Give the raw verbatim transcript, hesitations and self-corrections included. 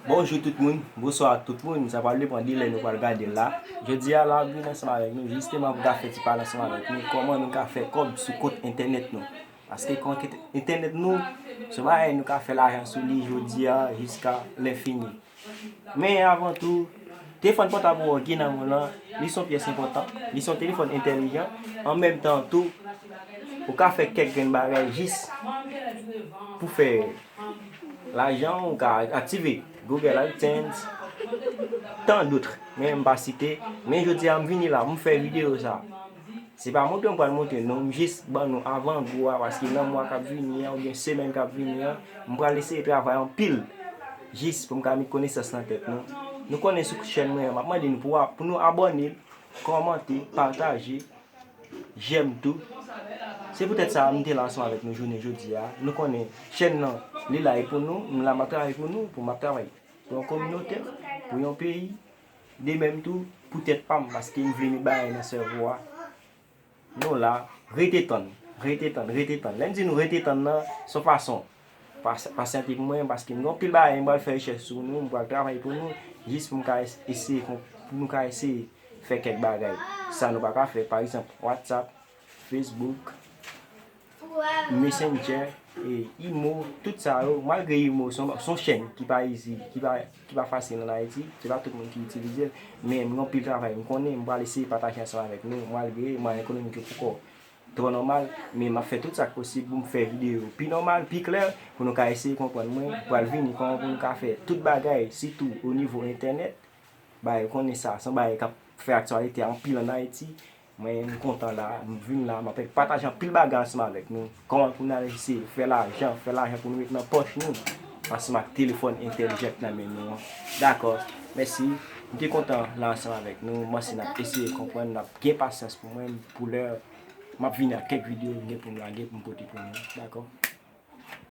Bonjou tout moun, bonswa tout moun. Sa pral depann de lè nou pral gade l la. Jodi a la, m vin ansanm avèk nou jisteman pou ta fè ti pale ansanm avèk nou kòman nou ka fè kòb sou kont entènèt nou. Paske kont entènèt nou, se yon bagay nou ka fè lajan sou li jodi a jiska lenfini. Men avan tou, telefòn pòtab ou gen nan men w lan, li se yon pyès enpòtan, li se yon telefòn entèlijan. An menm tan tou, ou ka fè kèk grenn bagay jis pou fè lajan, ou ka aktive Google AdSense, tant d'autres, men m pa site. Men jodi a m vini la, m fè videyo sa. Se pa montre m pral montre non, m jis ban nou avangou a, paske nan mwa k ap vini an oubyen semèn k ap vini an, m pral eseye travay anpil jis pou m ka met konesans nan tèt nou. Nou konnen sou chèn mwen an, m ap mande nou pou, pou nou abòne, kòmante, pataje, jèm tou. Se poutèt sa m te la ansanm avèk nou jounen jodi a. Nou konnen chèn nan, li la e pou nou, m la m ap travay pou nou, pou m ap travay pou yon kominote, pou yon peyi, de menm tou, pou tèt pa m, paske m vle met bagay nan sèvo a. Nou la, rete tann, rete tann, rete tann. Lè m di nou rete tann nan, se yon fason. Pas-, pasyante pou mwen, paske m gen anpil bagay, m pral fè rechèch sou nou, m pral travay pou nou, jis pou m ka es-, eseye kon-, pou nou ka eseye fè kèk bagay. Sa nou pa ka fè, pa egzanp, WhatsApp, Facebook, Messenger, e, Imo, tout sa yo, malgre Imo se yon, se yon chèn ki pa izi, ki pa, ki pa fasil ann Ayiti, se pa tout moun ki itilize l, men m gen anpil travay m konnen, m pral eseye pataje ansanm avèk nou, malgre mwayen ekonomik yo poko twò nòmal, men m ap fè tout sa k posib pou m fè videyo yo pi nòmal, pi klè, pou nou ka eseye konprann mwen, m pral vini kòman pou nou ka fè tout bagay, sitou o nivo entènèt, bagay ou konnen sa, se yon bagay k ap fè aktyalite anpil ann Ayiti. Mwen, m kontan la, m vin la, m ap pataje anpil bagay ansanm avèk nou. Kòman pou n al eseye fè lajan, fè lajan pou nou met nan pòch nou, ansanm ak telefòn entèlijan k nan men nou an. Dakò, mèsi. M te kontan la ansanm avèk nou. M panse n ap eseye konprann, n ap gen pasyans pou mwen, pou lè m ap vini ak kèk videyo m gen pou m lage, pou m pote pou nou. Dakò?